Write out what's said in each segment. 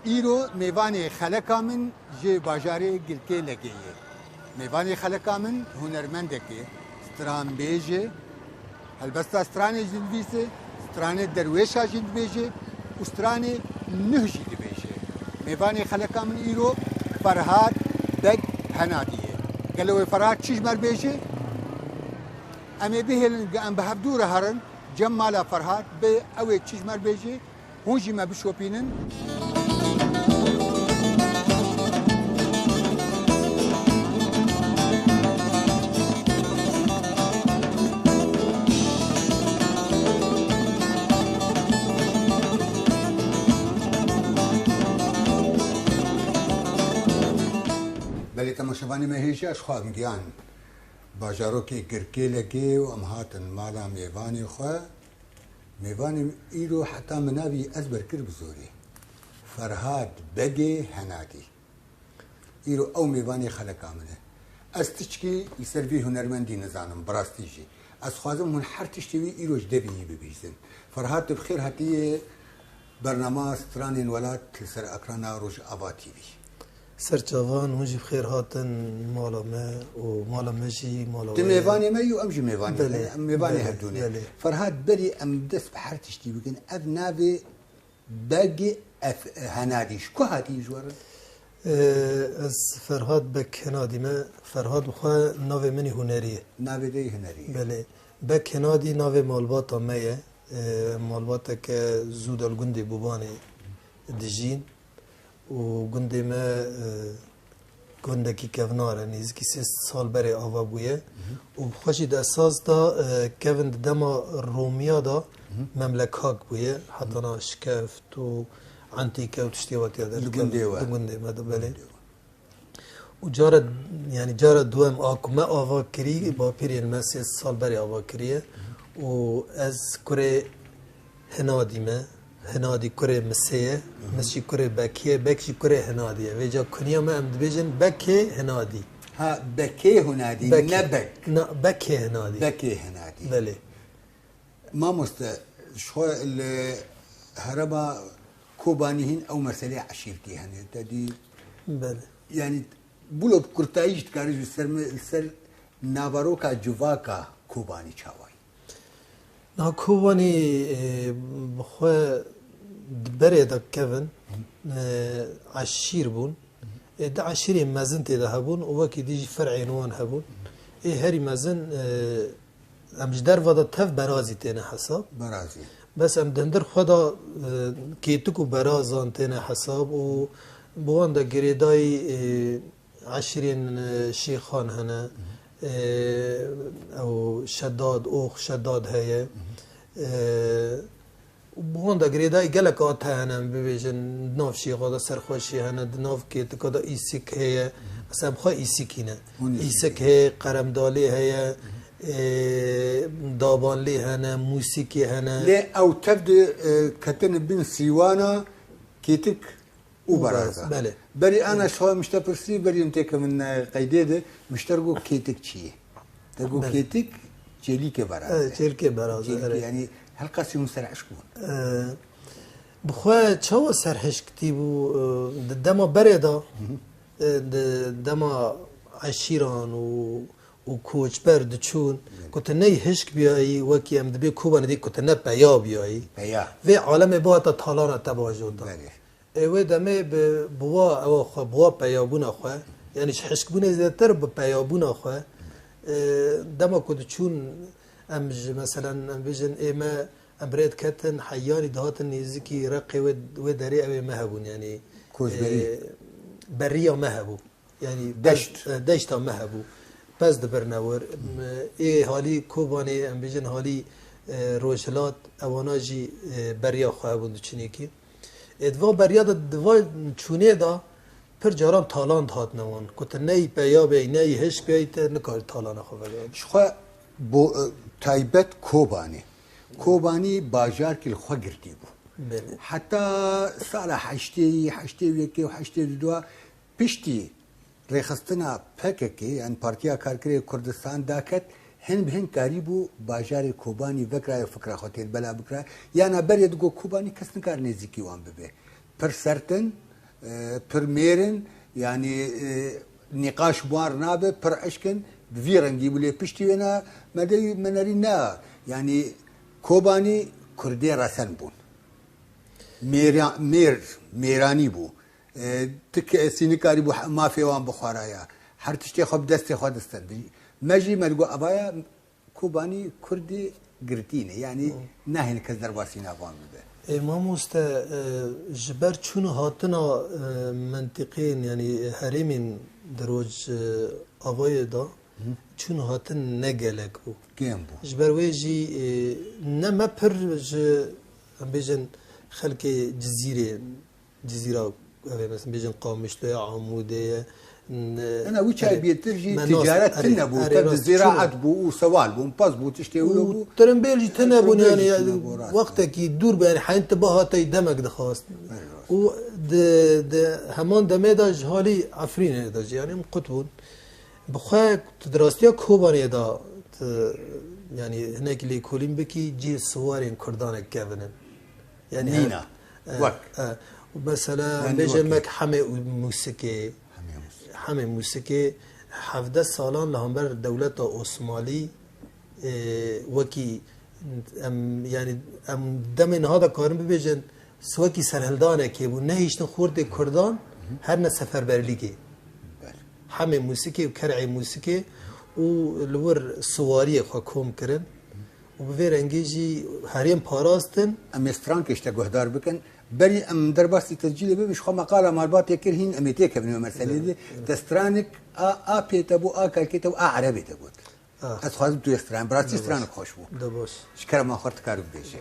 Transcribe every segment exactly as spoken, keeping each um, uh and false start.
Îro mêvanê xeleka min ji bajarê Girkêlegê ye. Mêvanê xeleka min hunermendek e, stranbêj e, helbesta stranê jî dibîse, stranê derwêşa jî dibêje û stranê nuh jî dibêje. Mêvanê xeleka min îro Ferhat Beg Henadî ye. Gelo wê Ferhat çi ji me re bêje? Em ê bihêlin, em bi hevdû re herin cem mala Ferhat, bê ew ê çi ji me re bêje, hûn jî me bişopînin. Belê temaşevanê me hêja ji xwe em giyan bajarokê Girkêlegê û em hatin mala mêvanê xwe. Mêvanê îro heta min navî ezber kir bi zorê. Ferhat Begê Henadî. Îro ew mêvanê xeleka min e. Ez tiçkî li ser vî hunermendî nizanim, bi rastî jî. Ez xwazim hûn her tiştê wî îro ji devê yî bibîzin. Ferhat, tu bi xêr hatiye bernama Stranên Welat li ser ekrana Rojava T V. Ser çavan, hûn jî bi xêr hatin mala me û mala me jî mala we ye. Tu mêvanê me yî û em jî mêvanê me. Belê, em mêvanê belê, hevdû ne. Belê. Ferhat, berî em dest bi her tiştî bikin, ev navê Begê Ef-, Henadî ji ku hatî ji we re? Ee, ez Ferhat Beg Henadî me. Ferhat bi xwe navê min î hunerî ye. Navê te yî hunerî ye. Belê. Beg Henadî navê malbata me ye. Ee, malbateke zû de li gundê Bobanê dijîn. Û gundê me, e, gundekî kevnar e, nêzîkî sê sal berê ava bûye. Mhm. Û bi xwe jî di esas de, e, kevin di dema Romiya de Mhm. memlek hak bûye, hetana Şikeft û Entîke û tiştê wekî ya Li derkevin. Gundê we. Li gundê me de, belê. Gundê we. Û cara, yani cara duem a ku me ava kirî, bapîrên me sê sal berê ava kiriye. Û ez kurê Hinadî me. Hinadî kurê Misê ye. Mis jî kurê Bekî ye. Bek jî kurê Hinadî ye. Vêca kuniya me em dibêjin Bekê Hinadî. Ha, Bekê Hinadî, Bekê. Ne Bek. Na, Bekê Hinadî. Bekê Hinadî. Belê. Mamoste, ji xwe li herêma Kobanî hîn ew meselê eşîrtî hene. Te dî Belê. Yani, bilo bi kurtayî jî dikarî ji ser me, li ser navaroka civaka Kobanî çawa ye? Na Kobanî, e, bi xwe di berê de kevin, e, eşîr bûn. E, di eşîrên mezin tê de hebûn û wekî dî jî fer'ên wan hebûn. Ê herî mezin, e, em ji derva de tev berazî têne hesab. Berazî. Bes em di hundir xwe de, e, kêtik û berazan têne hesab û bi wan de girêdayî, e, eşîrên, e, şêxan hene. E, ew Şedad, ox Şedad heye. E, Û bi wan de girêdayî gelek ate hene, em bibêjin, di nav şêxa de serxweşî hene, di nav kêtika de îsik heye. Mesela bi xwe îsikî ne. Hûn îsik Îsik heye, qeremdalê heye, ê, dabanlê hene, mûsîkê hene. Lê ew tev di, e, ketine bin sîwana kêtik û Û beraza. Beraza, belê. Berî ana Belê. Şawa mişte pirsî, berî em têke min, e, qeydê de, mişter got kêtik çi ye? Te got Belê. Kêtik çêlîkê beraza. Evet, çêlkê beraza, Çêlkê, evet. Yani helqasî hûn ser eşk bûn. E, bi xwe çawa ser hişk tî bû, e, di dema berê de, Hı hı. e, di dema eşîran û, û koçber diçûn, Belê. Ku tu ney hişk biyayî, wekî em dibê Kobanê dê ku tu ne peya biyayî. Peya. Vê alemê bihata talana te bajo da. Belê. Ê wê demê bi, bi wa ewa xwe, bi wa peyabûna xwe, yanî ji hişkbûnê zêdetir bi peyabûna xwe, e, dema ku diçûn em ji, meselen, em bêjin ê me, em rê diketin, heyanî dihatin nêzîkî reqê wê, wê derê ew ê me hebûn, yanî, Koçberî. e, beriya me hebû. Yanî Deşt. pez, e, deşta me hebû. Pez dibirine wir. M-, ê halî Kobanê, em bêjin halî, e, Rojhilat, ewana jî, e, beriya xwe hebûn diçinîkî. Ê di va beriya de, di va çûnê de pir caran talan dihatine wan. Ku tu neyî peya bey, neyî hişk bey, te nikarî talana xwe vegerî. Ji xwe bo-, e, taybet Kobanê. Kobanî bajarkî li xwe girtî bû. Belê. Heta sala heştê, heştê û yekê û heştê û dua piştî rêxistina P K K, yani Partiya Karkerê Kurdistan daket, hin bi hin karîbû bajarê Kobanî vekirayê fikra xwe têr bela bikira. Yana berê digot Kobanî kes nikare nêzîkî wan bibe. Pir sert in, e, pir mêr in, yanî, e, nîqaş bi wan re nabe, pir eşk in, bi vî rengî bû, lê piştî wê ne, me de me nerî ne. Yanî Kobanî Kurdê resen bûn. Mêra-, mêr, mêranî bû. E, tu kesî nikarîbû he-, mafê wan bixwaraya. Her tiştê xwe bi destê xwe distendin. Me jî me digot, evaya Kobanî Kurdî girtî ne. Yanî nahêne kes derbasî nav wan bibe. Ê mamoste, e, ji ber çûn û hatina, e, mentiqên, yanî herêmên di roj, e, avayê de, çûn û hatin ne gelek bû. Kêm bû. Ji ber wê jî, e, ne me pir ji, em bêjin, xelkê Cizîrê, Cizîra, ev ê, mesela, bêjin Qamişloya, Amûdê ye, n-, Ena wî çayê bêtir jî me nas-, ticaret erê, tune bû, erê, te rast, ziraet çûne. Bû û sewal bû, pez bû, tiştê wilo bû. Û tirimbêl jî tune bûn, Tirimbêl yanî, jî tune bû, rast. Wextekî dûr bû, yanî, heyîn tu biha tey demek dixwast. Erê, rast. Û di, di heman demê de ji halî Efrînê de jî, yanî, em qut bûn. Bi xwe tu di rastiya Kobanê de, tu, yanî, hinek lêkolîn bikî, cihê siwarên Kurdan e kevin in. Yanî, Nîna. E, Wek. E, mesela, Yanî bêje wekî. Mek hemê û-, mûsikê, Hemê mûsikê. Hemê mûsikê hevdeh salan li hember dewleta Osmalî, e, wekî em, yanî, em demê niha de karin bibêjin, wekî serhildanekê bû, nehiştin xortê Kurdan her ne seferberlîgê. Belê. Hemê mûsikê û ker'ê mûsikê û li wir siwariyê xwe kom kirin û bi vê rengî jî herêm parastin. Em ê strankê ji te guhdar bikin. Berî em derbasî tescîlê bibin, ji xwe me qala malbatê kir, hîn em ê têkevin wê meselê de. Evet, evet. Te stranik a, a pê te bû, a kelkê te bû, a erebê te got. Ah. Ez dixwazim tu yê stran, bi rastî stranik xweş bû. De baş. Ji kerema xwe tu karî bibêjî.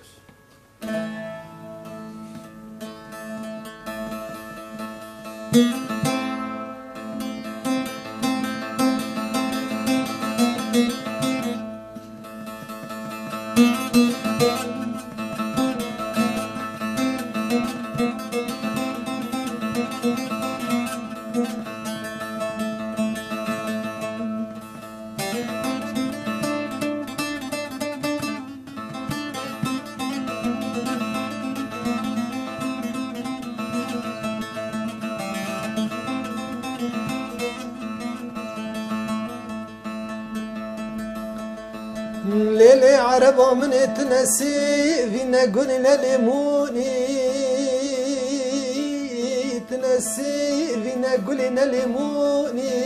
Lê lê ereba min ê tu nesîvî ne gulî ne lêmûnî, tu nesîvî ne gulî ne lêmûnî.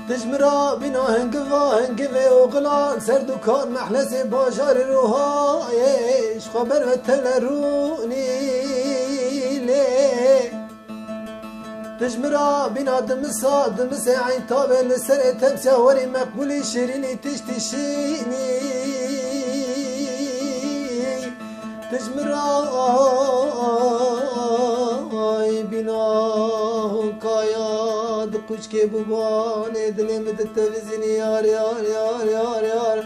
Tu ji min re bîna hingiva hingivê oxilan ser dukan mehlesê bajarê Rohayê, ji xwe ber ve tevle rûnî lê. Tu ji min re bîna dimisa, dimisê eyntabê li serê tepsiya werî meqbûlî şirînî tiştî şînî. Tu ji min re bîna honkaya di quçkê bibanê dilê min ditevizînî yar, yar, yar, yar, yar.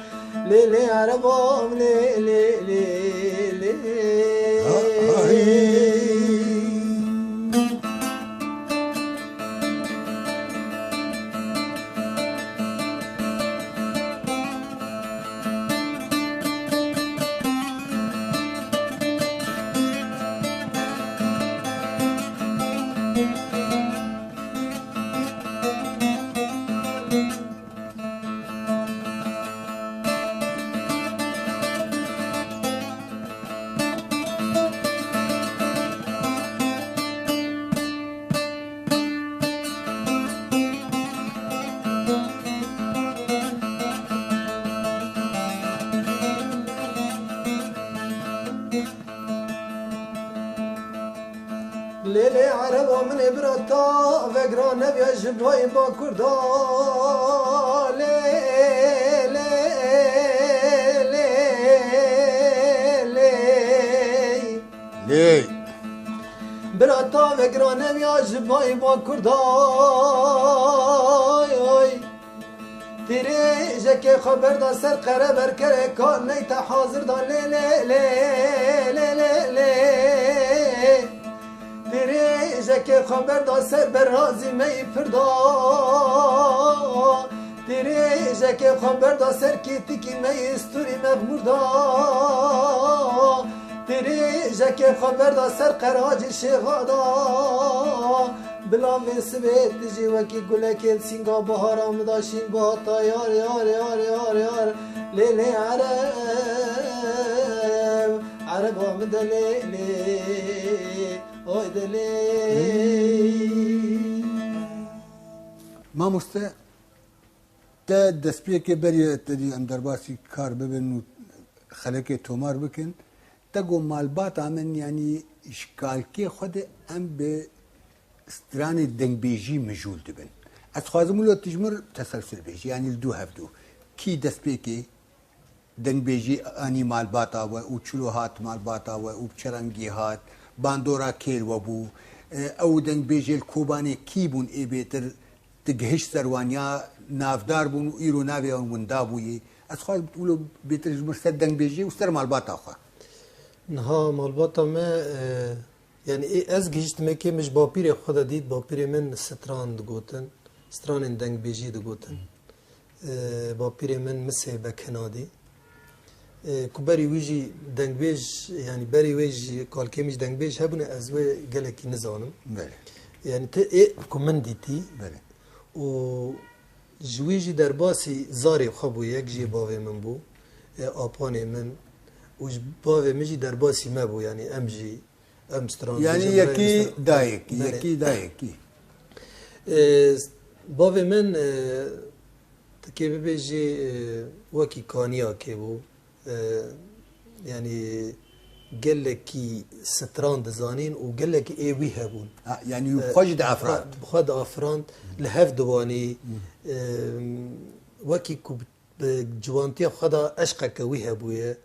Lê, lê, erebam, lê, lê, lê, lê. Ay. Lê lê ereba min ê bira ta vegira nebiya ji bayê Bakur da. Lê, lê, lê, lê. Lê. Bira ta vegira nebiya ji bayê Bakur da. Oy. Tîrêjekê xwe berda ser qereberkerê ka neyte hazir da lê, lê, lê, lê, lê, lê. Tîrêjekê xwe berda ser berazî me yî pir da. Tîrêjekê xwe berda ser kîtikî me yî stûrî mexmûr da. Dirêjekê xwe berda ser qeracê şêxa da. Bila vê sibê tu jî wekî gulekê li sînga bahara min da şîn bihata yar, yar, yar, yar, yar. Lê, lê, ereb, ereba min de lê, lê, oy de lê. Mamoste, te destpêkê berî te dî em derbasî kar bibin û xelekê tomar bikin. Te got malbata min, yanî ji kalkê xwe de em bi stranê dengbêjî mijûl dibin. Ez dixwazim wilo tu ji min re teselsul bêjî, yanî li dû hevdû. Kî destpêkê dengbêjî anî malbata we û çilo hat malbata we û bi çi rengî hat, bandora kêr we bû? E, ew dengbêjê li Kobanê kî bûn ê bêtir tu gihişt ser wan ya navdar bûn û îro navê wan winda bûyî? Ez dixwazim tu wilo bêtir ji min ser dengbêjê û ser malbata xwe. Niha malbata me, e, yanî ê ez gihiştime kê min ji bapîrê xwe de dît, bapîrê min stran digotin, stranên dengbêjî digotin. E, bapîrê min Misê Bekinadî. E, ku berî wî jî dengbêj, yanî berî wê jî kalkê min jî dengbêj hebûne, ez wê gelekî nizanim. Belê. Yanî ti ê ku min dîtî Belê. û ji wî jî derbasî zarê xwe bû, yek jî bavê min bû, e, apanê min û ji bavê min jî derbasî me bû, yanî em jî, em stran Yani dibêjin, yekî em stran dayekî, Belê. yekî dayekî. E, bavê min, e, tu kê bibêjî, e, wekî kaniyakê bû. E, yanî gelekî stran dizanîn û gelekî ê wî hebûn. Ha, yanî E, xwe jî diafirand. Xwe, xwe diafirand, li hev diwanî, e, wekî ku bi ciwantiya xwe de eşqeke wî hebûye.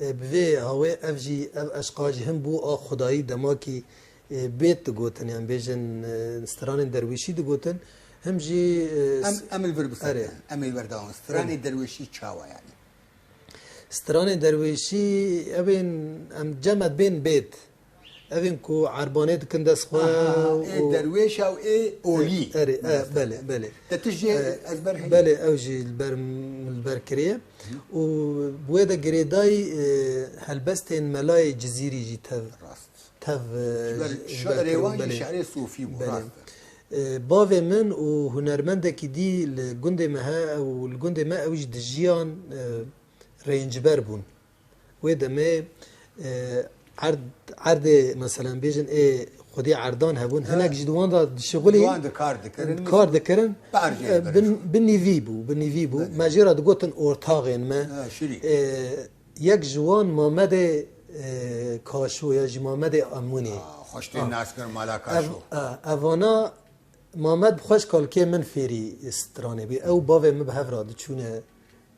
E, bi vê hawê ev jî, ev eşqa jî him bû a xwedayî demakî, e, bêt digotin, yan bêjin, e, stranên derwêşî digotin, him jî, e, Em, s-, em li vir bisekine. Erê. Em ê berdewam. Stranê Erê. derwêşî çawa yanî? Stranê derwêşî, ev ên em cemet bên bêt. Ev ên ku erbanê dikin dest xwe Aha, ê û derwêşa û ê olî. Erê, e, belê, belê. Te tu jê E, ez ber heyî. Belê, ew jî li ber, li ber kiriye. Û bi wê de girêdayî, e, helbestên Melayê Cizîrî jî tev, Rast. tev, e, Ji ber ji, ji ber şairê kirin, wan jî belê. şairê sofî bû, Belê. rast e. E, bavê min û hunermendekî dî li gundê me he, ew li gundê me ew jî dijiyan, e, rêncber bûn. Wê demê, e, erd, erdê, meselen, bêjin ê xwedî erdan hebûn, Ha. hinek jî di wan de dişixulî Di wan de kar dikirin, kar dikirin. Bi erciyê E, birin. bin, bi nîvî bû, bi nîvî bû. Belê. Me jê re digotin ortaxên me. Ha, şirî. E, yek ji wan Mamedê, e, Kaşo ya jî Mamedê Amûnê. Ah, xweş tên Ah. nas kir mala Ev, Kaşo. e, evana Mamed bi xwe ji kalkê min fêrî stranê bî. Ew bavê min bi hev re diçûne,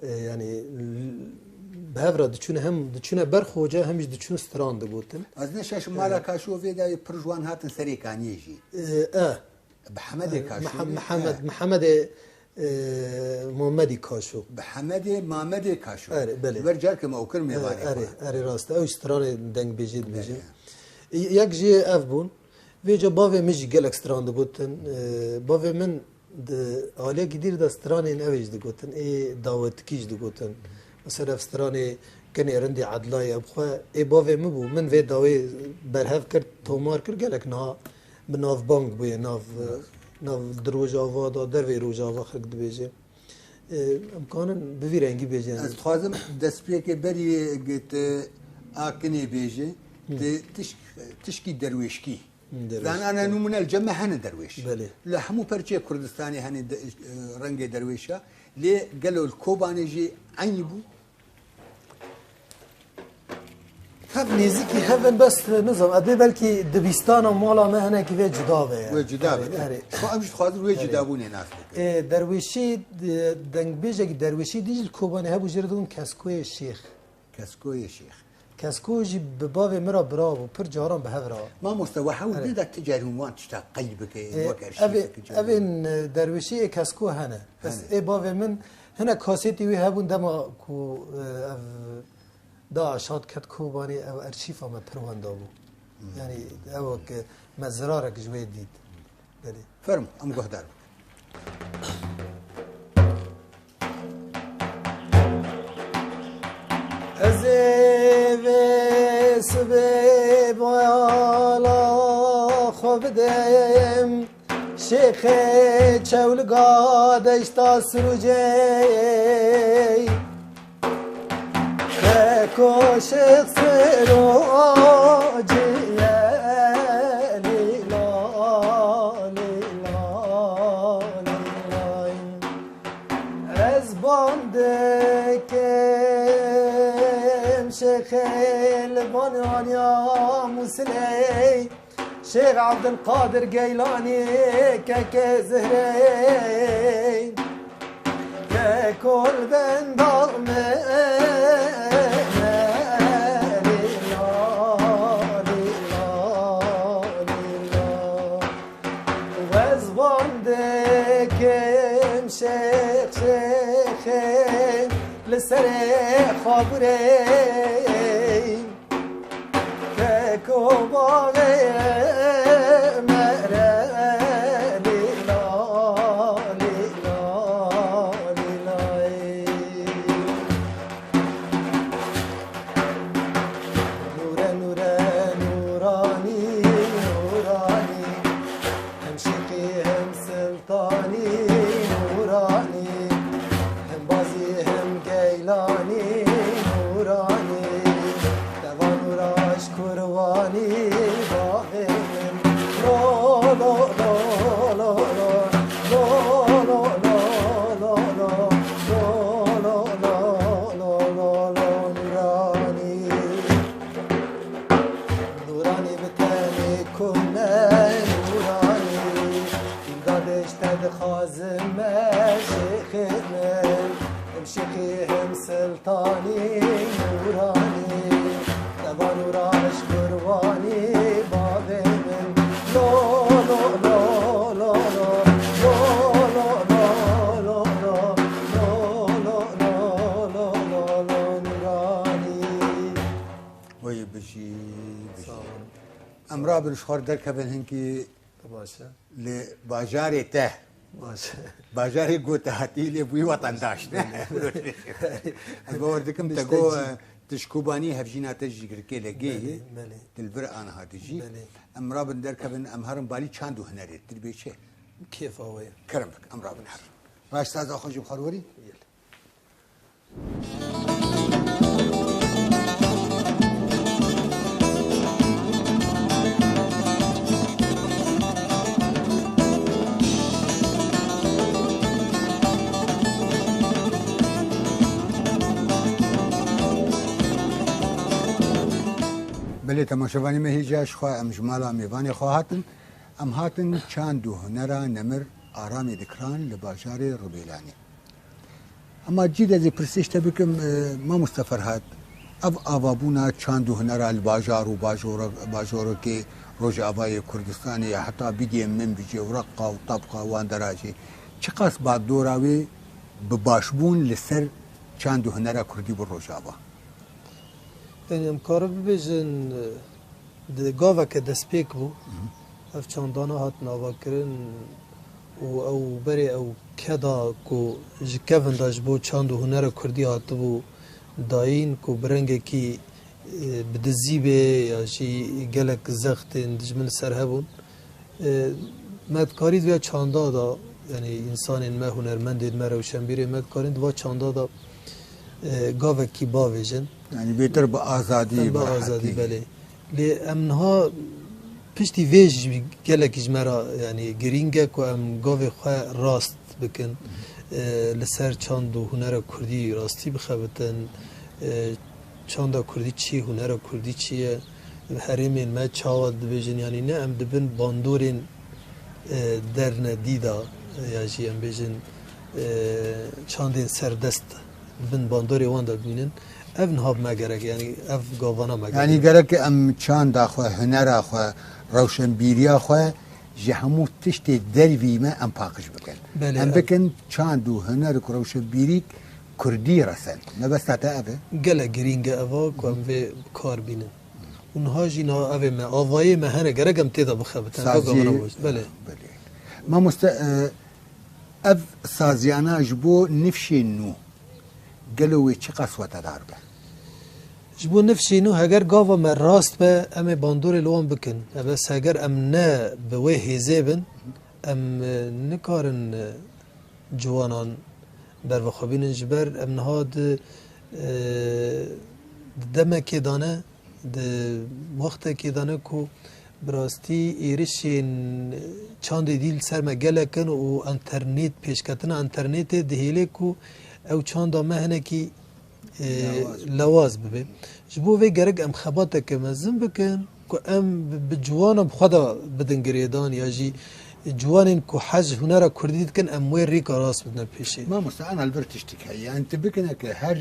e, yanî, l-, bi hev re diçûne, hem diçûne ber xoce, hem jî diçûn stran digotin. Ez ne şaş mala E, Kaşo vê dayê pir ji wan hatin serê kaniyê jî. E, e. Bi Hemedê E, Kaşo Mihe-, bî. Mihemed, E. Mihemedê, e, Mamedî Kaşo. Bi Hemedê Mamedê Kaşo. Erê, belê. Ji ber carke me ew kir E, mêvanê erê, xwe. erê rast e. Ew ji stranê dengbêjê dibêje. Belê. E, yek jî ev bûn. Vêca bavê min jî gelek stran digotin. E, bavê min di aliyekî dîr de stranên ew ê jî digotin. Ê dawetikî jî digotin. Mesela ev stranê kenê rindî edlayê ew xwe ê bavê min bû. Min vê dawê berhev kir, tomar kir, gelek niha bi navbang bûye, nav, nav di Rojava de, dervê Rojava xelk dibêje. E, em kanin bi vî rengî bêjin. Ez dixwazim destpêkê berî got, e, a kinê bêje, Hı. te tişk-, tişkî derwêşkî. Derwêş. Zanane nûmûne li cem me hene derwêş. Belê. Li hemû perçeyê Kurdistanê hene de, e, rengê derwêşa. Lê gelo li Kobanê jî eynî bû? Hev nêzîkî hev in, bes nizam. Edê belkî dibistana mala me hinekî vê cuda be yani. Wê cuda be, Erê, ne? erê. Xwe em jî dixwazin wê Erê. cudabûnê nas bikin. Ê, derwêşî, e, dengbêjekî derwêşî dî jî li Kobanê hebû, jê re dibûn Keskoyê Şêx. Keskoyê Şêx. Kesko jî bi bavê min re bira bû, pir caran bi hev re. Mamoste, we hewl Erê. neda ti carî wan tişta qeyd bike, Ê, wek erşîv evê, bike, carî. evên, e, derwêşî ê Kesko hene. Bes Hene. ê bavê min hinek kasetî wî hebûn dema ku, e, ev DAIŞ hat ket Kobanê, ev erşîfa me pir wenda bû. Hmm. Yani ew ke me zirarek ji wê dît. Belê. Fermo, em guhdar bin. Ez ê vê Sibê bayala xwe bidim, şêxê çewliga deşta Sirûcê. Keko şêx Sirûcê ye, lîla, lîla, lîla. Ez bang dikim şêxê li van aniya Mûsilê, Şêx Evdilqadir Geylanî, kekê Zihrê, keko li benda me, lîla, lîla, lîla. Wezwan dikim şêx şêxê li serê xabûrê. Keko baxê mere lîla, lîla, lîlayê. Nûre, nûre, nûranî, nûranî. Hem şêxî, hem siltanî, nûranî. Hem bazî, hem geylanî, nûranî. Deva nûra ji kurbanî, bavê min. Lo, lo, lo, lo, lo. Lo, lo, lo, lo, lo. Lo, lo, lo, lo, lo, lo, nûranî. Nûranî bi tenê kune nûranî. Îmdadê ji te dixwazim me şêxê min. Hem şêxî hem siltanî nûranî. Deva nûra ji kurbanî bavê min. Lo, lo, lo, lo, lo. Lo, lo, lo, lo, lo. Lo, lo, lo, lo, lo, lo, nûranî. Wey bijî, bijî. Sağ ol. Em rabin ji xwe derkevin hinkî Baş e. Li bajarê te. Baş e. Bajarê ku te hatî lê bûyî wetendaş te. Belê. Ez bawer dikim te Piştekî. Got, e, tu ji Kobanî hevjîna te ji Girkê Legê ye. Belê, belê. Tu li vir aniha dijî. Belê. Em rabin derkevin, em herin balî çand û hunerê. Tu dibê çi? Kêfa we ye. Kerem bik, em rabin herin. Baş saza xwe jî bi xwe re werî. Yel. Belê, temaşevanê me, hêja ji xwe em ji mala mêvanê xwe hatin. Em hatin çand û hunera nemir Aramê Dikran li bajarê Ribêlanê. Ema cî de ez ê pirsê ji te bikim, e, mamoste Ferhat, ev avabûna çand û hunera li bajar û bajora-, bajorokê Rojavayê Kurdistanê ya heta bigihê Minbicê û Reqa û Tebqa û Anderajê, çiqas bandora wê bi başbûn li ser çand û hunera kurdî bi Rojava? Yanî em karin bibêjin, e, di gaveke destpêk bû. Ev çandana hatin avakirin û ew berê ew keda ku ji kevin de ji bo çand û hunera kurdî hatibû dayîn, ku bi rengekî, e, bi dizî bê ya jî gelek zextên dijmin li ser hebûn. E, me dikarî di vê çanda de, yanî însanên me, hunermendên me, rewşenbîrên me dikarîn di va çanda de, e, gavekî bavêjin. Yanî bêtir bi azadî, bi azadî, belê. Lê em niha piştî vê jî gelekî ji me re, yanî girîng e ku em gavê xwe rast bikin. E, li ser çand û hunera kurdî rastî bixebitin. E, çanda kurdî çi, hunera kurdî çi ye? Herêmên me çawa dibêjin, yanî ne em di bin bandorên, e, dernedî de, e, ya jî em bêjin, e, çandên serdest di bin bandorê wan de bimînin. Ev niha bi me gerek, yanî ev gavana me gerek. Yanî gerek em çanda xwe, hunera xwe, rewşenbîriya xwe ji hemû tiştê dervî me em paqij bikin. Belê, em ev bikin çand û huner û rewşenbîrîk kurdî resen. Mebesta te ev e? Gelek girîng e eva ku em vê bi kar bînin. Û niha jî niha ev ê me, avayê me hene, gerek em tê de bixebitin. Saziyê, belê. Belê. Mamoste, e, ev saziyana ji bo nifşên nû, gelo wê çiqas wetedar be? Ji bo nifşîn û heger gava me rast be, em ê bandorê li wan bikin. Ebes heger em ne bi wê hêzê bin, em, e, nikarin, e, ciwanan bervexwe bînin. Ji ber em niha di, e, di demekê de ne, di wextekê de ne ku bi rastî êrişên çandê dî li ser me gelek in û enternet, pêşketina enternetê dihêle ku ew çanda me hinekî e, Lewaz. lewaz bibe. Ji bo vê gerek em xebateke mezin bikin ku em bi, bi ciwanan bi xwe de bidin girêdan ya jî ciwanên ku hez ji hunera kurdî dikin em wê rêka rast bidine pêşê. Mamoste, ana li vir tiştik heye. Yani tu bikineke her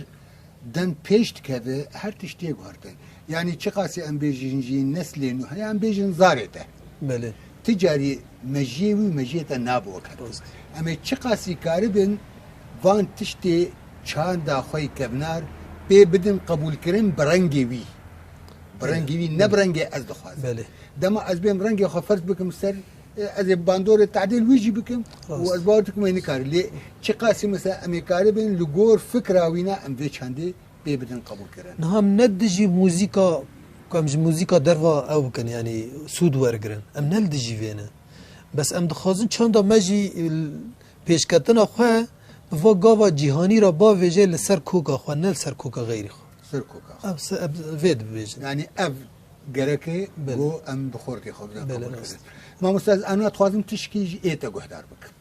dem pêş dikeve, her tiştê guhertin. Yani çiqasî em bêjin jî neslê nû heye, em bêjin zarê te. Belê. Ti carî mejiyê wî û mejiyê te nabe wek herin. Rast. Em ê çiqasî karibin van tiştê çanda xwe yî kevnar pê bidin qebûlkirin bi rengê wî. Bi Belê. rengê wî, ne bi rengê ez dixwazim. Belê. Dema ez bêm rengê xwe ferz bikim ser, e, ez ê bandorê tadîl wî jî bikim û Rast. ez bawer dikim wê nikare. Lê çiqasî mesela em ê karibin li gor fikra wîna em vê çandê pê bidin qebûlkirin. Niha em ne dijî muzîka, ku em ji muzîka derva ew bikin, yanî sûd wergirin. Em ne li dijî vê ne. Bes em dixwazin çanda me jî, e, pêşketina xwe bi va gava cîhanî re bavêje li ser koka xwe, ne li ser koka xeyrî xwe. Ser koka xwe. Ev se-, ev vê dibêjin. Yani ev gereke Belê. ku em bi xortê xwe bidin Belê, qebûlkirin. rast. Mamoste, ez ana dixwazim tişkî ji ê te guhdar bikim.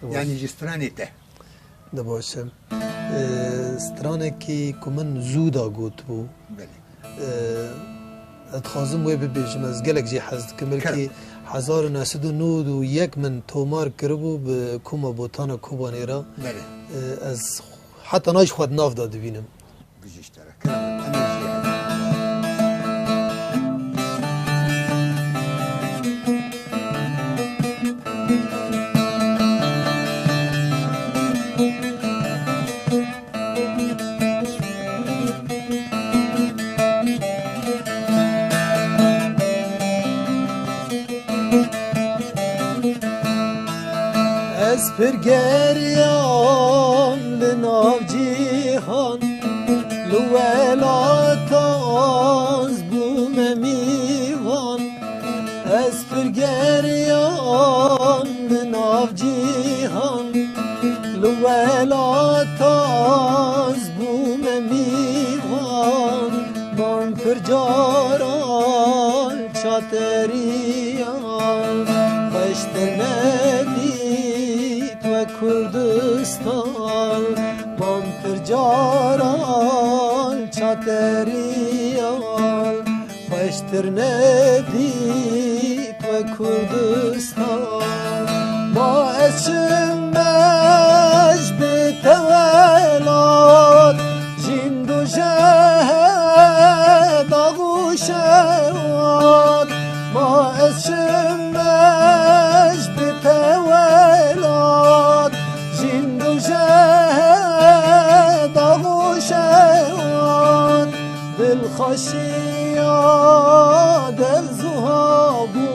Dibaş. Yani ji stranê te. Dibaş e. Ee, stranekî ku min zû da gotibû. Belê. Ee, ez dixwazim wê bibêjim, ez gelek jê hez dikim. Belkî Kerem. hezar û neh sed û nod û yek min tomar kiribû bi Koma Botana Kobanê re. Belê. Ee, ez heta niha jî xwe di nav de dibînim. Bijî ji te re. Kerem, em ê jê hebin. Ez pir geriyam li nav cîhan, li welata ez bûme mîvan. Ez pir geriyam li nav cîhan, li welata ez bûme mîvan. Bam pir caran çateriyan, xweştir nedît we Kurdistan. Bam pir caran çateriyan, xweştir nedît we Kurdistan. Ma ez çim mej bi te welat, jîn dojeh dax û şewat. Ma ez çim mej bi te welat, jîn dojeh dax û şewat. Dilxweşiya dev zuha bû,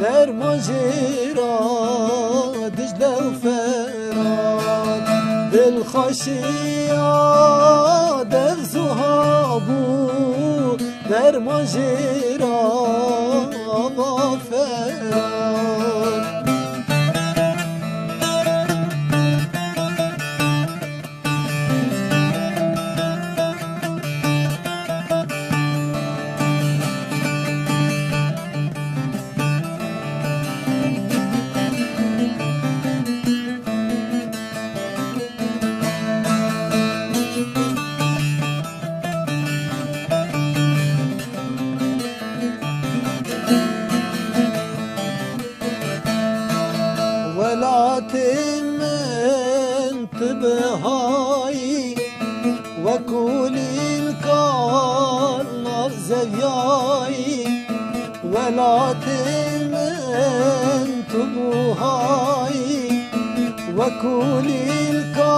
derman jê ra Dicle û Ferat. Dilxweşiya dev zuha bû, derman jê ra va Ferat. Welatê min tu bihayî, wekû lîlka nav zeviyayî. Welatê min tu bûhayî, wekû lîlka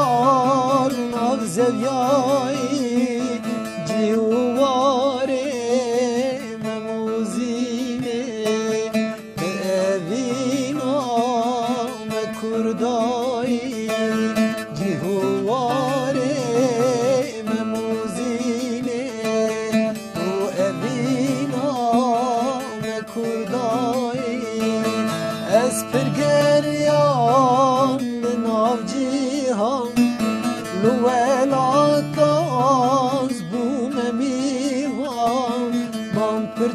nav zeviyayî. Cî û warê Mem û Zînê, bi evîna me Kurdayî. Cî û warê Mem û Zînê,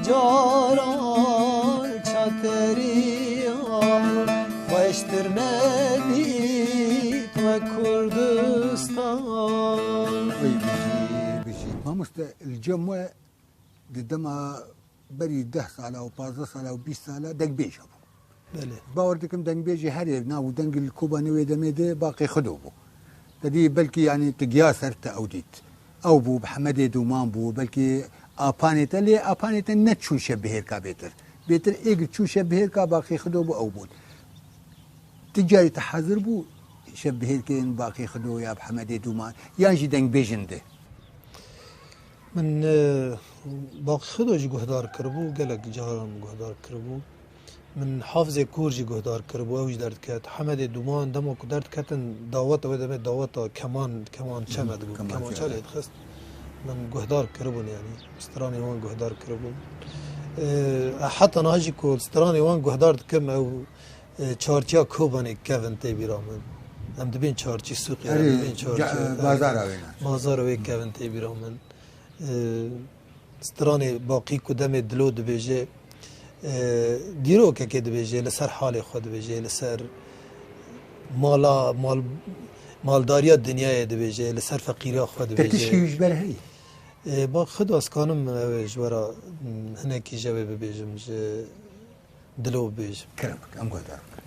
Caran çateriya xweştir nedît we Kurdistan. Ey bijî, bijî. Mamoste, li cem we di dema berî deh sala û pazdeh sala û bîst sala dengbêj hebû. Belê. Bawer dikim dengbêjê herê nav û dengê li Kobanê wê demê de Baqê Xido bû. Te dî belkî, yanî, tu giya ser te ew dît. Ew bû, bi Hemedê Dûman bû, belkî apanê te, lê apanê te neçûn şevbihêrka bêtir. Bêtir êgir çû şevbihêrka Baqê Xido bû, ew bûn. Ti carî te hazir bû şevbihêrkên Baqê Xido ya bi Hemedê Dûman, yan jî dengbêjin de? Min, e, Baqî Xido jî guhdar kiribû, gelek caran guhdar kiribû. Min Hafizê Kûr jî guhdar kiribû, ew jî derdiket. Hemedê Dûman dema ku derdiketin, daweta wê demê daweta keman, keman çeme dibû, kemançe lê dixist. Min guhdar kiribûn, yanî stranê wan guhdar kiribûn. E, heta niha jî ku stranê wan guhdar dikim, ew E, çarçiya Kobanê kevin tê bîra min. Em dibên çarçî sûqê, em Erê, dibên çarçî, ca-, e, bazara wê ne? Bazara wê kevin tê bîra min. E, stranê Baqî ku demê dilo dibêje, e, dîrokekê dibêje, li ser halê xwe dibêje, li ser mala, mal, maldariya dinyayê dibêje, li ser feqîriya xwe dibêje. Te tişkî wî ji ber heyî? E, ba Xweda ez kanim ew ê ji we re, m, hinekî ji wê bibêjim, ji dilo bibêjim. Kerem bike, em guhdar bikin.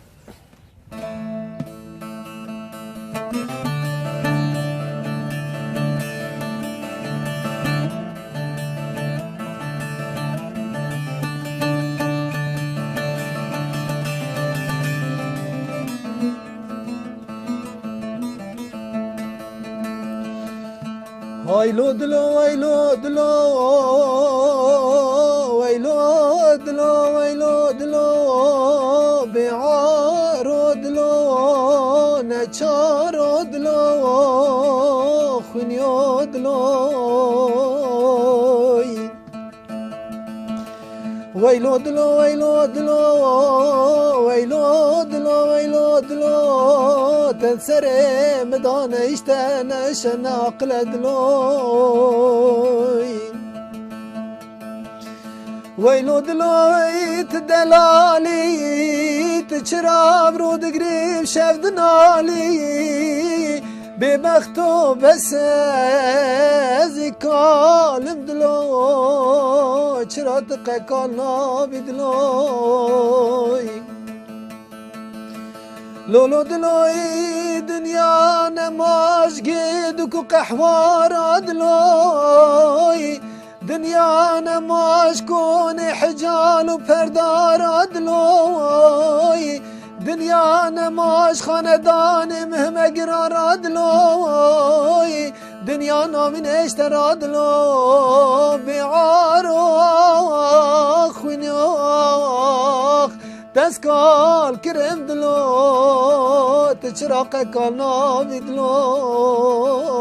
Haylo dilo, weylo dilo, weylo dilo, weylo dilo, bêaro dilo, neçaro dilo, xwiniyo dilo. Weylo dilo, weylo dilo, weylo dilo, weylo dilo, te serê min dane îşte neşe naqile dilo. Weylo dilo, tu delalî, tu çira bi rû digrî şev dinalî. Bêbexto bes ez ê kalim dilo, çira tu qe kal nabî diloy. Lolo diloy, dinya nemaş gê du ku qehwara diloy. Dinya nemaş konê hical û perdara diloy. Dinya nemaş xanedanê mihme girara diloy. Dinya namîn eştera dilo. Bêaro xwînox dest kal kirim dilo. Ti çira qe kal nabî diloy.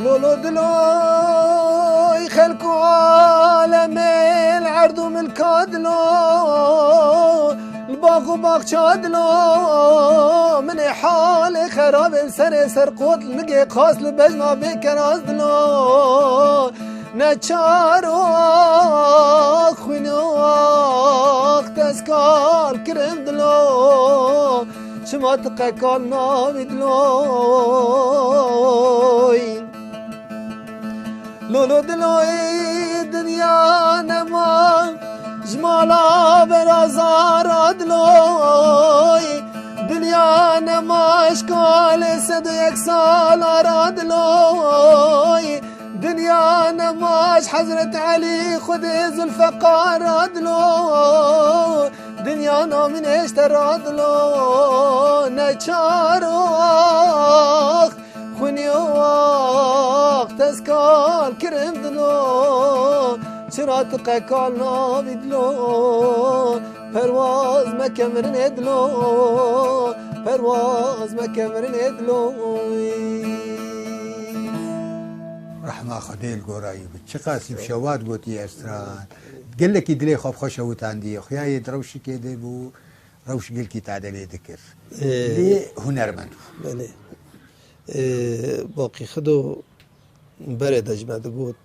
Lolo diloy xelk û alemê li erd û milka dilo, li bax û baxça dilo, min ê halê xerabê li serê ser qot li nigê qas li bejna bê keraz dilo. Neçar wax xwînox dest kal kirin dilo, çima tu qe kal nabî diloy. Lolo diloy dinya nema ji mala berazara diloy. Dinya nema ji kalê sed û yek sala ra diloy. Dinya nema ji Hezret Elî Xwedê Zulfeqar ra dilo. Dinya namîn êşte ra dilo. Neçar wax Niyo waq tezkar kirin dilo, çira tu qekal nabî dilo, perwaz meke mirinê dilo, perwaz meke mirinê dilo. Rehma Xwedê li gora wî bi. Çiqas şewat gotiye stran. Gelekî dilê xwe bi xwe şewitandiye. Xuya yê di rewşikê de bû, rewş gelkî tade lê dikir. Ee, Lê hunermend bû. Belê. Ee, Baqî Xido berê de ji me digot,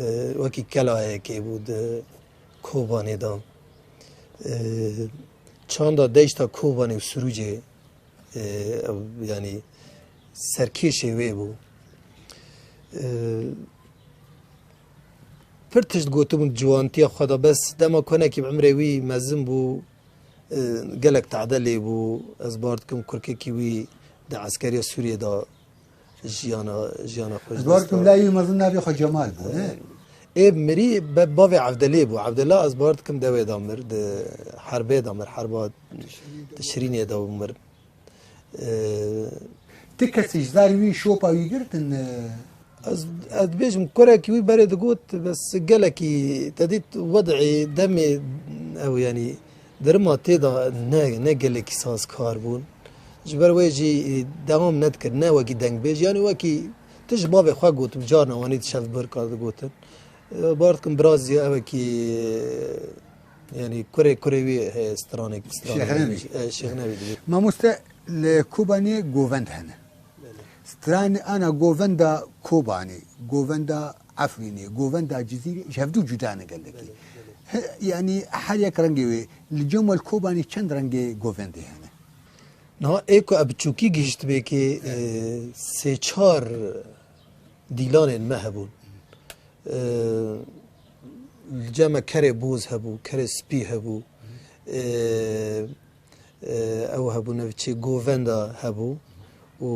ee, wekî kelayekê bû di Kobanê de. Ee, çanda deşta Kobanê û Sirûcê, ee, ew, yanî serkêşê wê bû. Ee, pir tişt gotibûn ciwantiya xwe de, bes dema konekî bi emrê wî mezin bû, ee, gelek tade lê bû. Ez bar dikim kurkekî wî di eskeriya Sûriyê de jiyana, jiyana xwe ji Ez dest bar dikim da. Layî mezin navê xwe Cemal bû, ne? Ê mirî be bavê Evdelê bû. Evdela ez bar dikim dewê de mir, di herbê de mir, herba Tişrînê de mir. Ee, Ti kesî ji zarî wî şopa wî girtin? Ee, Ez, ez dibêjim, kurekî wî berê digot, bes gelekî te dît wed'ê demê ew, yanî derima tê de ne, ne gelekî sazkar bûn. Ji ber wê jî, e, dewam nedikir, ne wekî dengbêj, yanî wekî tu ji bavê xwe gotim, carna wanî di şev bir kar digotin. E, bar dikim birazî ew wekî, e, yanî kurê, kurê wî heye stranek, stranek Şêx Nebî. Dibêj, e, Şêx Nebî dibêj. Mamoste, li Kobanê govend hene. Stranê ana govenda Kobanê, govenda Efrînê, govenda Cizîrê ji hevdû cuda ne gelekî. He, yanî her yek rengê wê. Li cem we li Kobanê çend rengê govendê hene? Niha ê ku ev biçûkî gihiştibê kê, e, sê çar dîlanên me hebûn. E, li cem me kerê boz hebû, kerê spî hebû. E, e, ew hebû, nev çi, govenda hebû û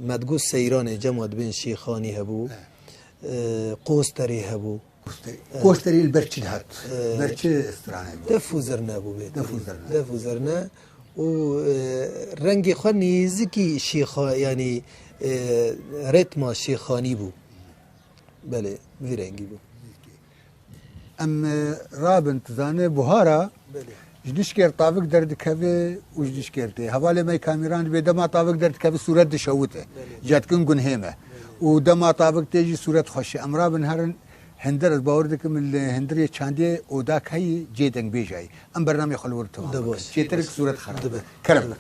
me digot seyranê cema dibên şêxanî hebû. E, qosterê hebû. Qosterê. E, Qosterê li ber çi dihat? E, Ber çi strane bû? Def û zirne bû bê. Def û zirne. Def û zirne û, e, rengê xwe nêzikî şêxa, yanî, e, rêtma şêxanî bû. Belê, vî rengî bû. Em, e, rabin, tu zanî buhara Belê. Ji dişkêr tavik derdikeve û ji dişkêr tê. Hevalê me kameran dibê dema tavik derdikeve sûret dişewite. Belê. Cetkin gunhê me. Belê. Û dema tavik tê jî sûret xweş e. Em rabin herin hindir, ez bawer dikim li hindirê çandê odak heyî cê dengbêjayî. Em bernameyê xwe li wir temam De bikin. baş. Çêtir sûret xera. Dibe. Kerem. Dibe.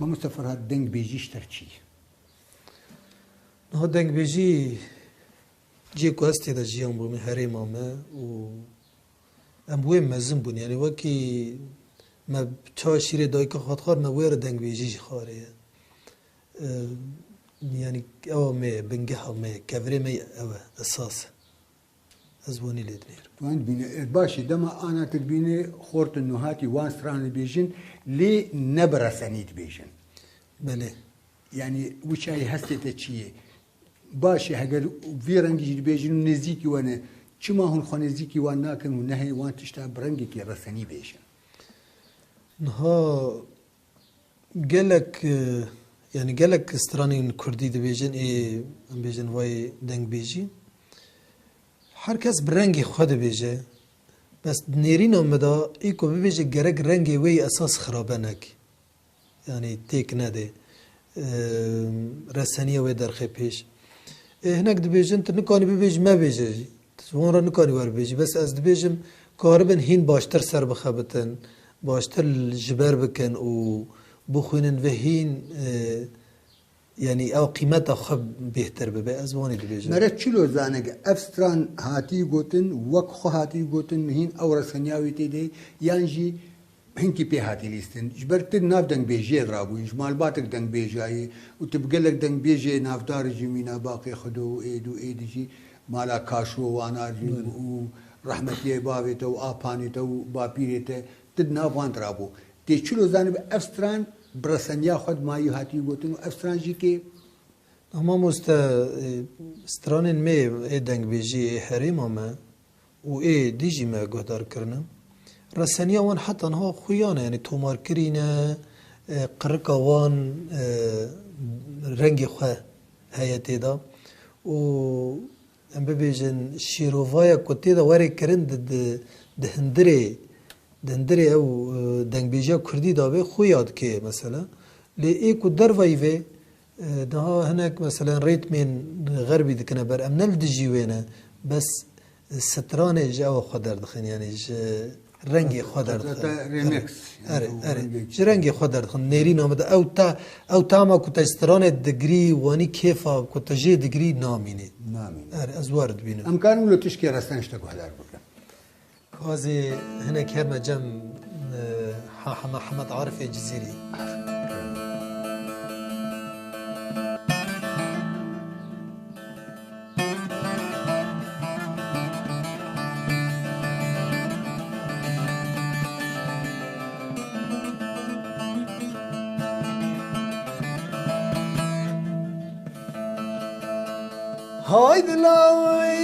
Mamoste Ferhat, dengbêjî ji te re çi ye? Niha dengbêjî cihê ku ez tê de jiyan bûme, herêma me û em wê mezin bûn. Yanî wekî me çawa şîrê dayika xwe dixwar, me wê re dengbêjî jî xwarê ye. Eee, yanî ewa me ye, bingeha me ye, kevirê me ye, ew e, esas e. Ez wanî lê dinêrim. Wan dibîne. E, baş e, dema ana tu dibînî xort û nûhatî wan stran dibêjin, lê ne bi resenî dibêjin. Belê. Yanî wî çayê hestê te çi ye? Baş e, heger vî rengî jî dibêjin û nêzîkî we ne, çima hûn xwe nêzîkî wan nakin û nehê wan tişta bi rengekî resenî bêjin? Niha gelek, e, yanî gelek stranên kurdî dibêjin, ê, em bêjin vay dengbêjî. Her kes bi rengê xwe dibêje. Bes di nêrîna min de ê ku bibêje gerek rengê wê yê esas xirabe neke. Yanî têk nede. Eee, reseniya wê derxe pêş. Ê, hinek dibêjin, tu nikanî bibêjî, mebêje jî. Tu ji wan re nikanî werbêjî. Bes ez dibêjim, karibin hîn baştir ser bixebitin, baştir ji ber bikin û bixwînin ve hîn, e, yanî ew qîmeta xwe bêhtir bibe. Ez wanî dibêjim. Mere çilo zanik, ev stran hatî gotin, wek xwe hatî gotin, hîn ew reseniya wî tê de, yan jî hinkî pê hatî lîstin. Ji ber tu nav dengbêjiyê rabûyî, ji malbatek dengbêjayî û tu bi gelek dengbêjê navdar jî mîna Baqê Xido û êd û êdî jî mala Kaşo û Wanar jî Belê. û rehmetiyê bavê te û apanê te û bapîrê te, tu di nav wan de rabû. Tê çilo zanibe ev stran bi reseniya xwe di mayî hatî gotin û ev stran jî kê. Mamoste, e, stranên me ê dengbêjî ê herêma me û ê dî jî me guhdar kirine. Reseniya wan heta niha xuya ne, yanî tomarkirî ne, e, qirika wan, e, rengê xwe heye tê de û em bibêjin şîrovaya ku tê de were kirin di, di, di hundirê, di hundirê ew, e, dengbêjiya kurdî de be xuya dike mesela. Lê ê ku dervayî vê, e, daha hinek mesela rêtmên xerbî dikine ber, em ne li dijî wê ne, bes stranê ji ew xwe derdixin, yanî ji rengê xwe derdixin. Remix, erê, erê. Ji rengê xwe derdixin. Nêrîna min de ew ta, ew tama ku te ji stranê digirî, wanî kêfa ku te jê digirî namînê. Namîne. Erê, ez wer dibînim. Em karin wilo tişkê resen ji te guhdar bikin. Gazê hinek herme cem, e, Ha-, Hema-, Hemed Arifê Cizîrî. Haydi lay,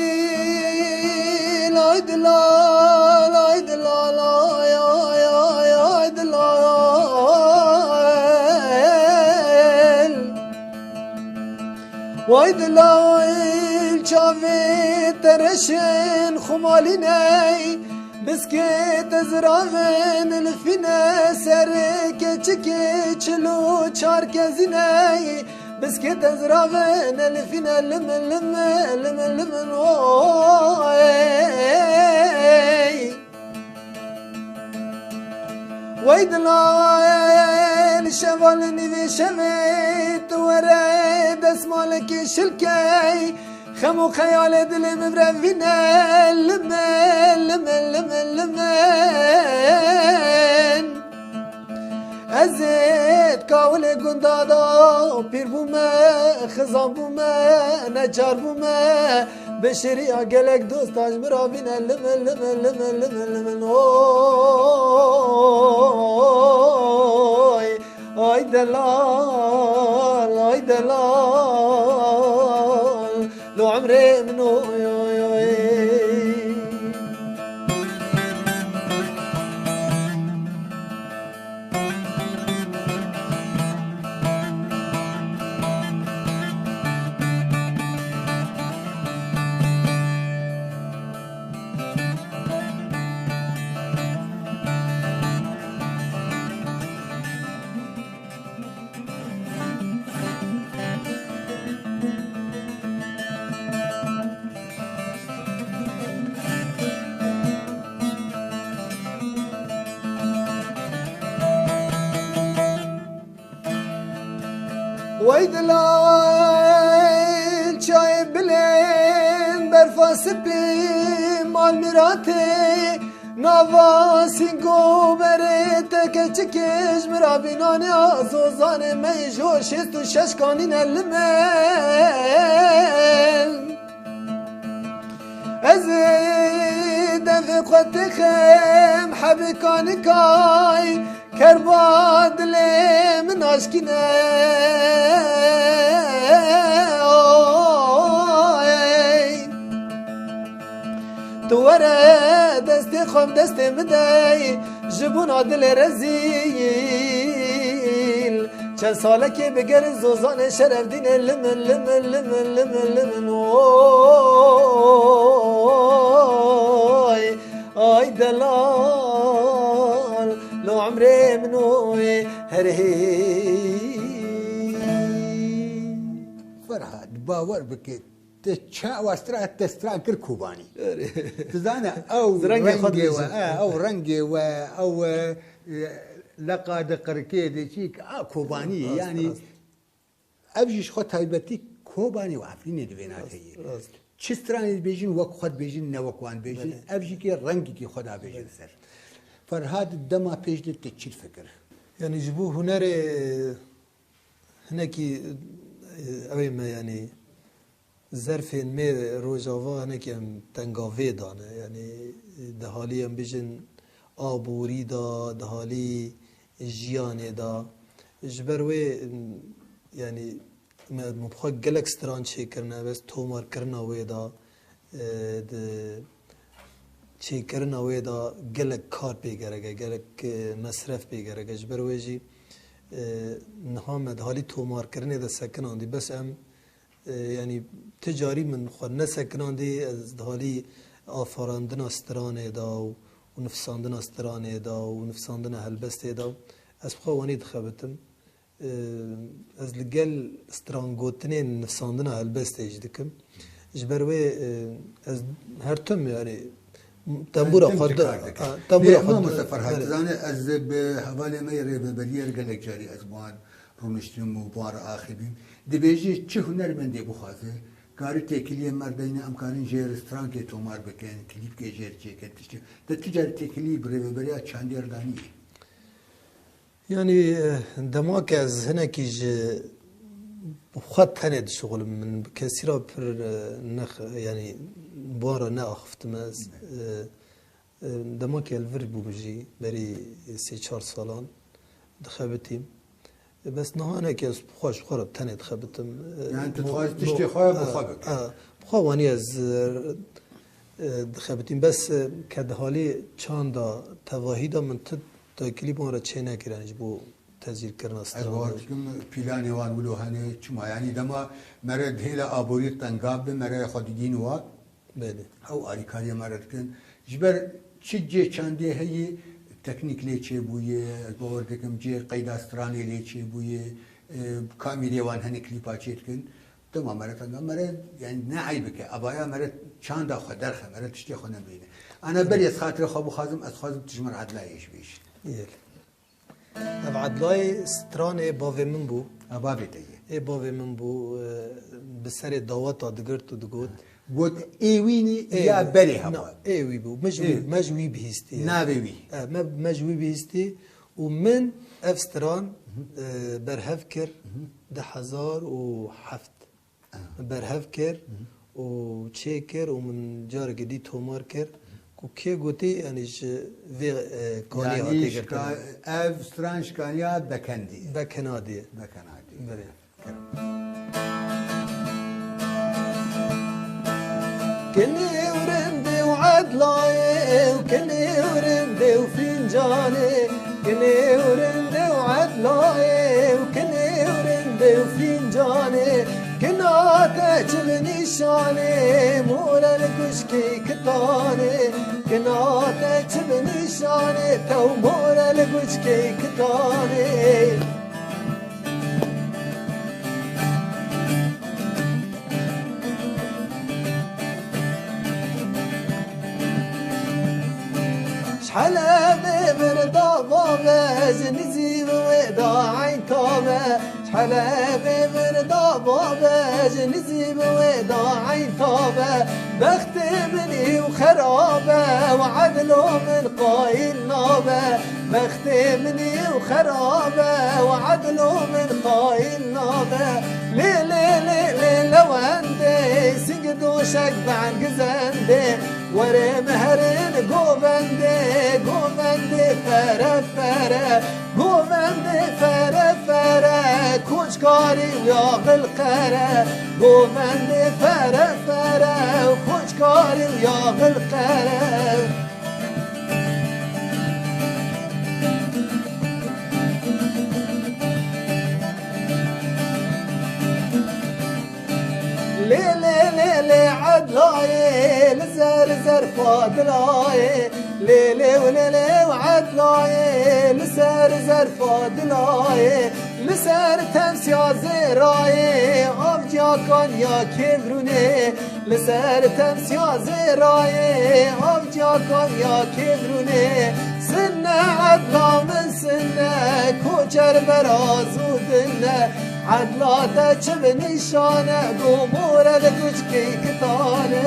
haydi lay, haydi lay, lay, lay, haydi lay. Way dilay çavê te reşên xumalî ney, biskê te ziravên ilfîne, serê keçikê çil û çar kezî ney, biskê te ziravên ilfîne, lim, lim, lim, lim, oy. Wey dilay şeval nîvê şevê tu were desmalekê şilkey, xem û xeyalê dilê min virevîne, lime, lime, lime, limin. Ez ê di kawilê gunda da pîr bûme, xizan bûme, neçar bûme. Bi şêriya gelek dosta ji min re bîne, limin, limin, limin, limin, limin, oy. Ay delal, ay delal, lo emrê min, oy, oy, oy. Wey dilay çayê bilên berfa sipî mal miratê, nava sîngo berê te keçikê ji min re bînaniya zozanê me yê ji şêst û şeş kanîne limên. Ez ê devê xwe têxim hebê kanikay, kerba dilê min aşkîne. Oy. Tu were destê xwe bi destê min dey, ji bona dilê rezîl. Çend salekê bi gerin zozanê şerefdînê limin, limin, limin, limin, limin, oy. Ay delal, lo emrê min oy, herê. Ferhad, bawer bike, te çawa stran, te stran kir Kobanî. Erê. Tu zane, ew Rengê xwe rengê we, dibêje. E, ew rengê we, ew, e, leqa di qirkê de çîk, a, Kobanî, Rast, yanî, rast. Ev jî ji xwe taybetî Kobanê û Efrînê di vê Rast, naheyê. Rast. Çi stranê dibêjin, wek xwe dibêjin, ne wek wan dibêjin. Belê. Ev jî kê rengekî xwe dabêjin Belê. ser. Ferhad, dema pêş de te çi difikir? Yanî ji bo hunerê hinekî, e, ew ê me, yanî zerfên me Rojava hinekî em tengavê dane. Yanî di halî em bijin aborî de, di halî jiyanê de, Ji ber wê, yanî, me, me bi xwe gelek stran çêkirine, bes tomarkirina wê de, e, di çêkirina wê de gelek kar pê gerek e, gelek, e, mesref pê gerek e. Ji ber wê jî, e, niha me di halî tomarkirinê de sekinandî. Bes em, e, yanî ti carî min xwe nesekinandî, ez di halî afarandina stranê de û, û nifsandina stranê de û nifsandina helbestê de ez bi xwe wanî dixebitim. E, ez li gel strangotinên nifsandina helbestê jî dikim. Ji ber wê, e, ez her tim, yani, tembûra Tim xwe çi di-, kar dike? a, tembûra Lê xwe di-, Mamoste Ferhat, belê. Dizane ez bi hevalê me yê rêveberiyê re gelek carî ez bi wan rûniştim û bi wan re axivîm. Dibêjî çi hunermendê bixwaze, karî têkiliyê me re deyne, em karin jê re strankê tomar bikin, klîpkê jê re çêkin, tiştê. Te tu carî têkilî bi rêveberiya çandiyê re danî? Yanî, eh, dema ke ez hinekî ji xwe tenê dişuxilim, min bi kesî re pir, eh, nex-, yanî, bi wan re neaxiftim ez. Eh, eh, dema ke li vir bûm jî, berî sê çar salan dixebitîm. Eh, bes niha hinekî ez bi xwe ji xwe re tenê dixebitim. Eh, Yani tu mo-, dixwazî mo-, tiştê xwe bi eh, xwe bike. eh, bi xwe wanî ez, eh, eh, dixebitîm. Bes, eh, ke di halî çanda tevahî de min tu Têkilî bi wan re çênekirine ji bo tezîrkirina Ez stranê. bawer dikim pîlanê wan wilo hene, çima? Yanî dema mere di hêla aborî tengav be, mere xwe didîn wa, Belê. ew alîkariya me re dikin. Ji ber çi cê çandê heyî, teknîk lê çêbûye, ez bawer dikim cê qeyda stranê lê çêbûye, e, kamîrê wan hene klîpa çê dikin. Dema mere tengav, mere, yani ne eyb bike, abaya mere çanda xwe derxe, mere tiştê xwe nebêne. Ana berê ez xatirê xwe bixwazim, ez xwazim tu ji min Edlayê jî bêjî. Yek. Ev Edlayê stranê bavê min bû. Ha, bavê te ye. Ê bavê min bû, e, bi serê daweta digirt û digot. Got, ê wî nî Ê ya wî. berê Na, hebû. ê wî bû. Me ji wî, Ê. me ji wî bihîstî. Navê wî. E, me, me ji wî bihîstî û min ev stran, e, berhev kir di hezar û heft. Berhev kir û çê kir û min carekê dî tomar kir ku kê gotî, yanî ji vê, e, kanî Yanî hatiye şika-, girtin. ev stran şikaniya Bekendî. Bekenadî. Bekenadî. Belê. Kinê û rindê û edlayê û kinê û rindê û fîncanê. Kinê û rindê û edlayê û kinê û rindê û fîncanê. Kina te çi bi nîşanê, more li guçkê kitanê. Kina te çi bi nîşanê, tew more li guçkê kitanê. Ji Helebê vir da bave, ji nizî bi wê da eyn tabe. Ji Helebê vir da bave, ji nizî bi wê da eyn tabe. Bextê min î û xerabe, we edlo min qayîl nabe. Bextê min î û xerabe, we edlo min qayîl nabe. Lê, lê, lê, lê, lewendê, sing doşek ben gizendê. Were miherin govendê, govendê fere fere. Govendê fere fere, koçkarî û ya xilqere. Govendê fere fere, koçkarî û ya xilqere. Lê, lê, lê, lê, Edlayê, li zer, zer Fadilayê. Lê, lê, lê, lê, Edlayê, li ser, zer Fadilayê. Li ser temsiya zêrayê, avciya kaniya Kêvrûnê. Li ser temsiya zêrayê, avciya kaniya Kêvrûnê. Sinne Edla min sinne, koçer berazû dinne. Edla te çi bi nîşane, go more li guçkê kitane.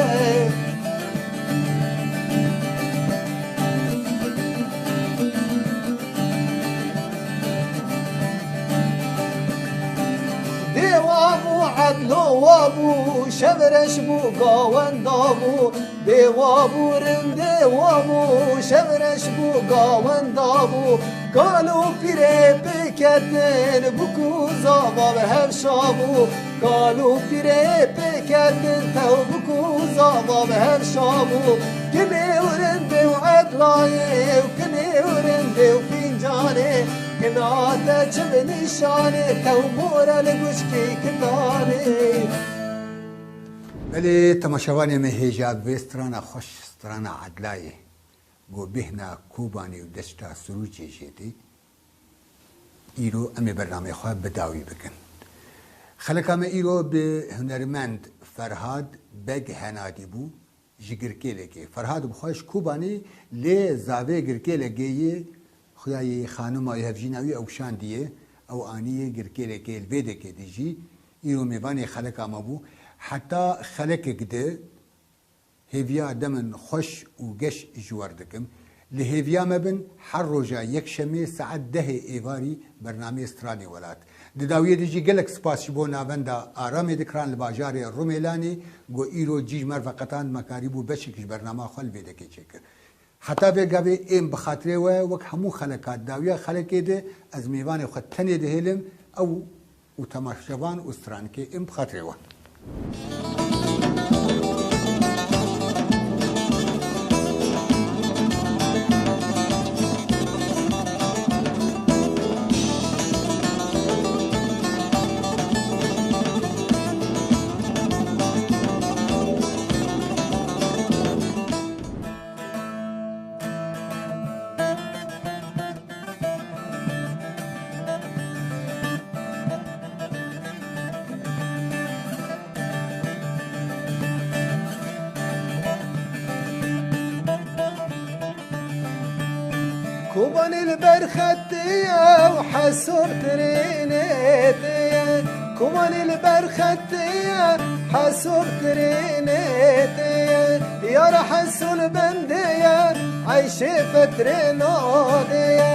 Dêwa bû Edlo wa bû, şev reş bû, gawenda bû. Dê wa bû, rindê wa bû, şev reş bû, gawenda bû. Kal û pîrê pêketin, bûk û zava bi hev şa bû. Kal û pîrê pêketin, tew bûk û zava bi hev şa bû. Kinê û rindê û edlayê û kinê û rindê û fîncanê. Kina te çi bi nîşanê, tew more li guşkî kindanê. Belê, temaşevanê me hêja vê strana xweş, strana Edlayê, ku bêhna Kobanê û deşta Sirûcê jê tê. Îro em ê bernameyê xwe bi dawî bikin. Xeleka me îro bi hunermend Ferhad Beg Henadî bû. Ji Girkêlekê. Ferhad bi xwe ji Kobanê lê zavê Girkêlekê yê, xuya yê xanima wî, hevjîna wî ew şandiye, ew aniye Girkêlekê, li vê dekê dijî. Îro mêvanê xeleka me bû. Heta xelekek di hêviya demin xweş û geş ji we re dikim. Li hêviya me bin, her roja yekşemê saet dehê êvarî bernameyê Stranê Welat. Di dawiyê de jî gelek spas ji bo navenda Aramê dikiran li bajarê Rumêlanê, ku îro cî ji me re veqetand, me karîbû beşek ji bernama xwe li vê dekê çêkir. Heta vê gavê êm bi xatirê we, wek hemû xeleka dawiya xelekê de ez mêvanê xwe tenê dihêlim, ew û temaşevan û stranikê êm bi xatirê we. Kobanê li ber xetê ye û Heso li trênê tê ye. Kobanê li ber xetê ye, Heso li trênê tê ye. Yara Heso li bendê ye, Eyşê fetrê nadê ye.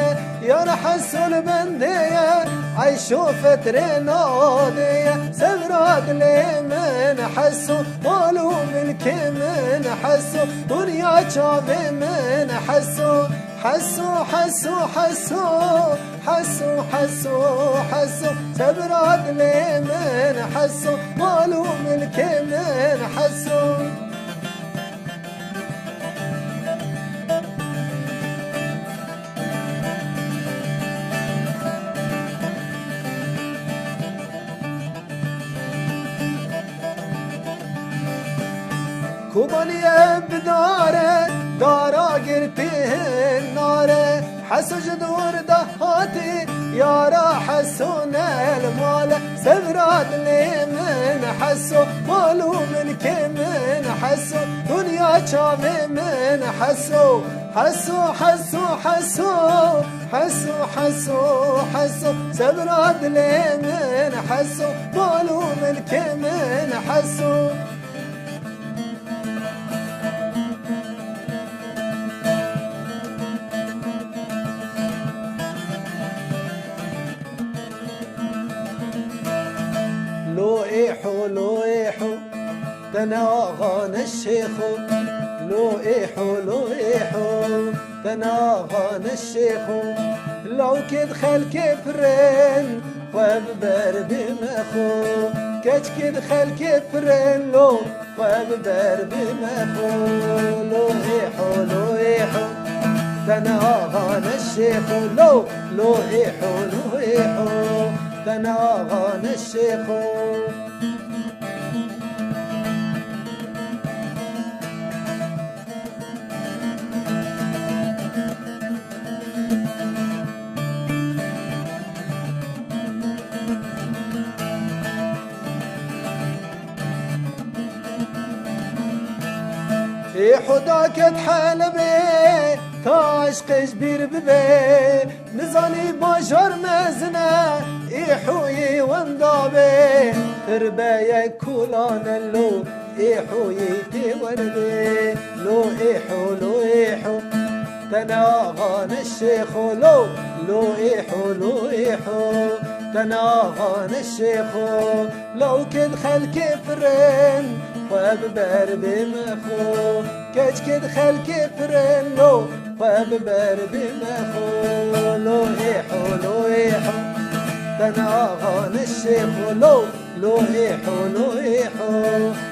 Yara Heso li bendê ye, Eyşo fetrê nadê ye. Sevra dilê min Heso, mal û milkê min Heso, dinya çavê min Heso. Heso, Heso, Heso, Heso, Heso, Heso, sevra dilê min Heso, mal û milkê min Heso. Kobanî ev bi dare, dara girtî hin nare. Heso ji dûr de hatî, yara Heso ne li mal e. Sevra dilê min Heso, mal û milkê min Heso, dinya çavê min Heso. Heso, Heso, Heso, Heso, Heso, Heso, sevra dilê min Heso, mal û milkê min Heso. Lo êho, lo êho, te ne axa ne şêxo. Lo êho, lo êho, te ne axa ne şêxo. Lawkê di xelkê pirên, xwe bi ber bê mexo. Keçkê di xelkê pirên, lo xwe bi ber bê mexo. Lo êho, lo êho, te ne axa ne şêxo. Lo, lo êho, lo êho, te ne axa ne şêxo. Ê Huda ket Helebê, ta eşqê ji bîr bibe. Nizanî bajar mezin e, ê huyê wenda be. Tirbeye kulane lo, ê huyê tê werde. Lo ê ho, lo ê ho, te ne axa ne şêxo. Lo, lo ê ho, lo ê ho, Te naxane şêxo, lo kid xelkê firin, xwe bi ber bê mexo. Keç kid xelkê firin, lo xwe bi ber bê mexo. Lo hêho, lo hêho, te naxane şêxo, lo, lo hêho, lo hêho.